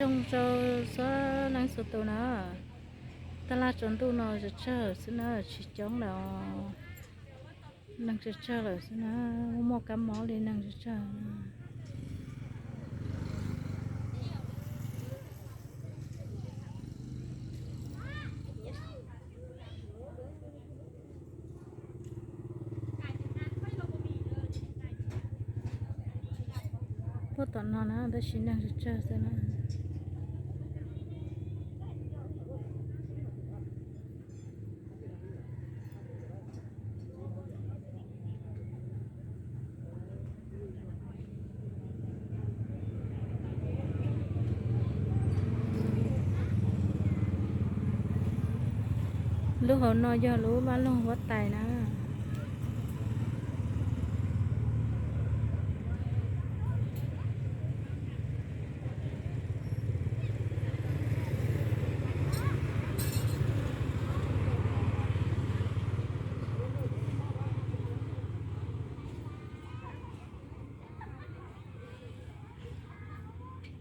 Zoo rau txhua leej txhua tus na, taj laj tsaus ntuj no tsawg tsawg xwb na, tsis coob lawm, neeg tsawg tsawg lawm xwb na, muaj kab mob li neeg tsawg tsawg. Puag tom no na tab sis neeg tsawg tsawg xwb na. Lub hauv no yog lub vaj loog huab tais na.